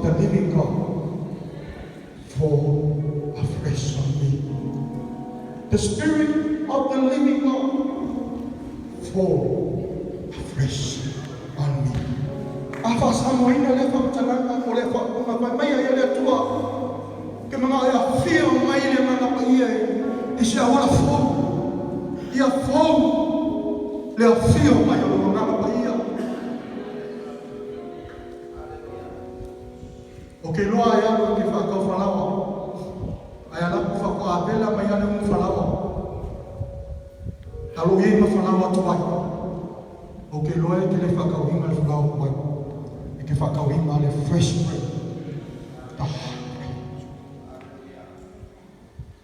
of the living God fall afresh on me. The Spirit of the living God fall afresh on me. A faasamoaina lea faamatalaga mo lea faaupuga fai mai ai le Atua ke manao e afio mai le Agaga Paia i se auala fou. Ia fou le afio mai o lou Agaga Paia. Ou te iloa e alu e te faatau falaoa, ae alu atu faatoa vela mai lava le umu falaoa. Ae o lo o i ai ma falaoa tuai. Ou te iloa e te le faatauina le falaoa tuai, e te faatauina le fresh bread, the hot bread.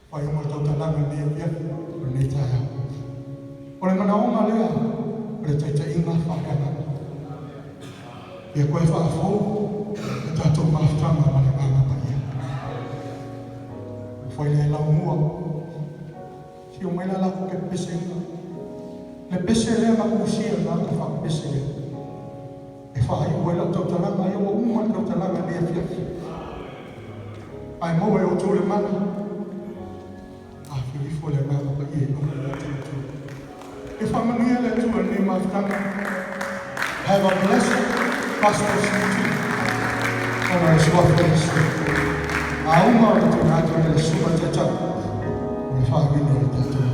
Faaiuga o le tautalaga i lenei afiafi, o lenei taeao. O le manaoga lea o le taitaiga faaleagaga. Ia toe faafou le tatou mafutaga ma le Agaga Paia. Ua fai le laumua. Afio mai la latou te pepeseina. Le pese lea na usia na ta faapepese lea. E faaiu ai lau tautalaga, ia ua uma le tautalaga i lenei afiafi. Ae maua e outou le mana. Afio ifo le Agaga Paia i luga o le tatou. E faamanuia le Atua i lenei mafutaga. Have a blessed Paschal Season. Ona o le suafa o Iesu. A uma o le tuuina atu i le susuga taitai o le faauiina o le tatou.